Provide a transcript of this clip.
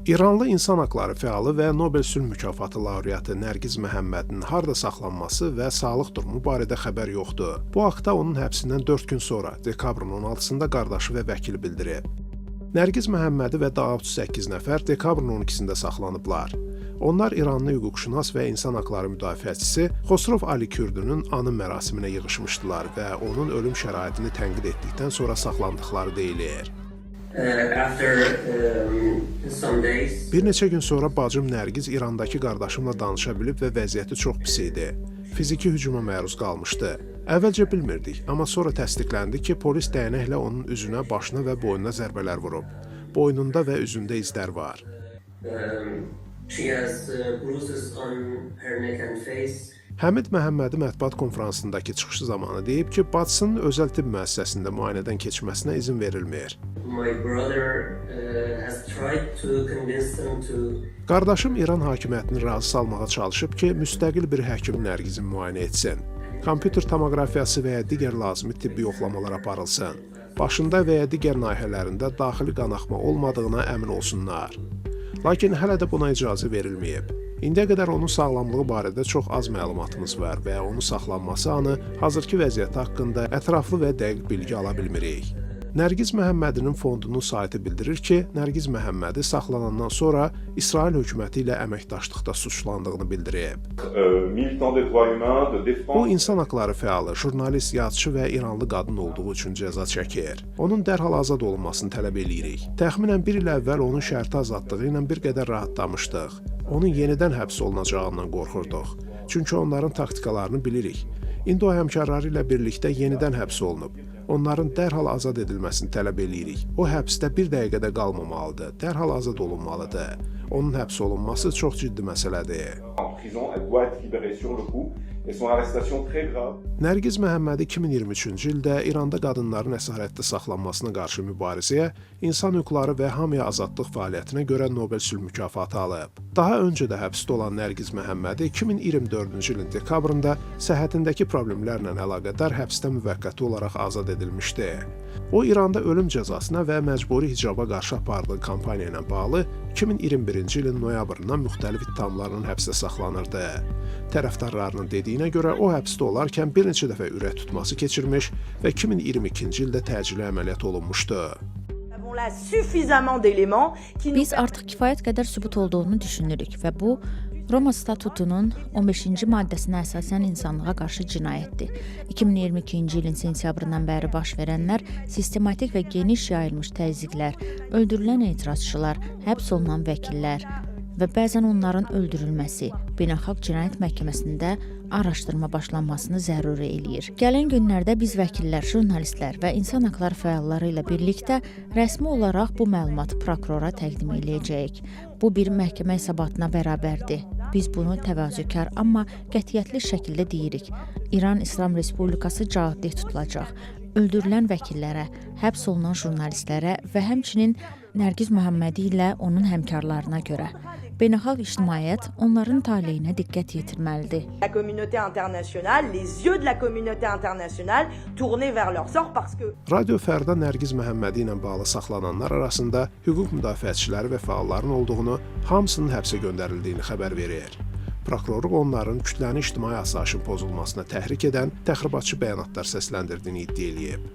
İranlı insan haqları fəalı və Nobel sülh mükafatı laureatı Nərgiz Məhəmmədinin harda saxlanması və sağlıq durumu barədə xəbər yoxdur. Bu haqda onun həbsindən 4 gün sonra, dekabrın 16-sında qardaşı və vəkili bildirib. Nərgiz Məhəmmədi və daha 38 nəfər dekabrın 12-sində saxlanıblar. Onlar İranlı hüquqşünas və insan haqları müdafiəçisi Xosrov Ali Kürdünün anım mərasiminə yığışmışdılar və onun ölüm şəraitini tənqid etdikdən sonra saxlandıqları deyilir. After some days, Bir neçə gün sonra bacım Nərgiz İrandakı qardaşımla danışa bilib və vəziyyəti çox pis idi. Fiziki hücuma məruz qalmışdı. Əvvəlcə bilmirdik, amma sonra təsdiqləndi ki, polis dəyənəklə onun üzünə, başına və boynuna zərbələr vurub. Boynunda və üzündə izlər var. She has bruises on her neck and face. Həmid Məhəmmədi mətbuat konfransındakı çıxışı zamanı deyib ki, bacısının özəl tibb müəssisəsində müayinədən keçməsinə izin verilmir. My brother has tried to convince them to Qardaşım İran hakimiyyətini razı salmağa çalışıb ki, müstəqil bir həkim Nərgizi müayinə etsin. Kompüter tomoqrafiyası və ya digər lazımi tibbi yoxlamalar aparılsın. Başında və ya digər nahiyələrində daxili qanaxma olmadığına əmin olsunlar. Lakin hələ də buna icazə verilməyib. İndiyə qədər onun sağlamlığı barədə çox az məlumatımız var və onun saxlanması anı hazırki vəziyyəti haqqında ətraflı və dəqiq bilgi ala bilmirik. Nərgiz Məhəmmədinin fondunun saytı bildirir ki, Nərgiz Məhəmmədi saxlanandan sonra İsrail hökuməti ilə əməkdaşlıqda suçlandığını bildirib. Militant des droits humains, de défense O insan haqları fəalı, jurnalist, yazıçı və İranlı qadın olduğu üçün cəza çəkir. Onun dərhal azad olunmasını tələb eləyirik. Təxminən bir il əvvəl onun şərti azadlığı ilə bir qədər rahatlamışdıq. Onun yenidən həbs olunacağından qorxurduq. Çünki onların taktikalarını bilirik. İndi o həmkarları ilə birlikdə yenidən həbs olunub. Onların dərhal azad edilməsini tələb eləyirik. O həbsdə bir dəqiqə də qalmamalıdır. Dərhal azad olunmalıdır. Onun həbs olunması çox ciddi məsələdir. En prison, elle doit être libérée sur le coup et son arrestation très grave. Nərgiz Məhəmmədi 2023-cü ildə İranda qadınların əsarətdə saxlanmasına qarşı mübarizəyə, insan hüquqları və hamıya azadlıq fəaliyyətinə görə Nobel sülh mükafatı alıb. Daha öncə də həbsdə olan Nərgiz Məhəmmədi 2024-cü ilin dekabrında səhhətindəki problemlərlə əlaqədar həbsdən müvəqqəti olaraq azad edilmişdi. O İranda ölüm cəzasına və məcburi hicaba qarşı apardığı kampaniya ilə bağlı 2021-ci ilin noyabrından müxtəlif ittihamlarla həbsdə saxlanırdı. Tərəfdarlarının dediyinə görə o həbsdə olarkən bir neçə dəfə ürək tutması keçirmiş və 2022-ci ildə təcili əməliyyat olunmuşdu. Avons là suffisamment d'éléments qui nous Biz artıq kifayət qədər sübut olduğunu düşünürük və bu Roma statutunun 15-ci maddəsinə əsasən insanlığa qarşı cinayətdir. 2022-ci ilin sentyabrından bəri baş verənlər sistematik və geniş yayılmış təzyiqlər, öldürülən etirazçılar, həbs olunan vəkillər və bəzən onların öldürülməsi Beynəlxalq Cinayət Məhkəməsində araşdırma başlanmasını zəruri eləyir. Gələn günlərdə biz vəkillər, jurnalistlər və insan haqları fəalları ilə birlikdə rəsmi olaraq bu məlumatı prokurora təqdim eləyəcəyik. Bu bir məhkəmə hesabatına bərabərdir. Biz bunu təvazökar, amma qətiyyətli şəkildə deyirik. İran İslam Respublikası cavabdeh tutulacaq. Öldürülən vəkillərə, həbs olunan jurnalistlərə və həmçinin Nərgiz Məhəmmədi ilə onun həmkarlarına görə beynəlxalq ictimaiyyət onların taleyinə diqqət yetirməlidir. La communauté internationale, les yeux de la communauté internationale tournés vers leur sort parce que Radio Fərda Nərgiz Məhəmmədi ilə bağlı saxlananlar arasında hüquq müdafiəçiləri və fəalların olduğunu, hamısının həbsə göndərildiyini xəbər verir. Prokurorluq onların kütləni ictimai asayişin pozulmasına təhrik edən təxribatçı bəyanatlar səsləndirdiyini iddia eləyib.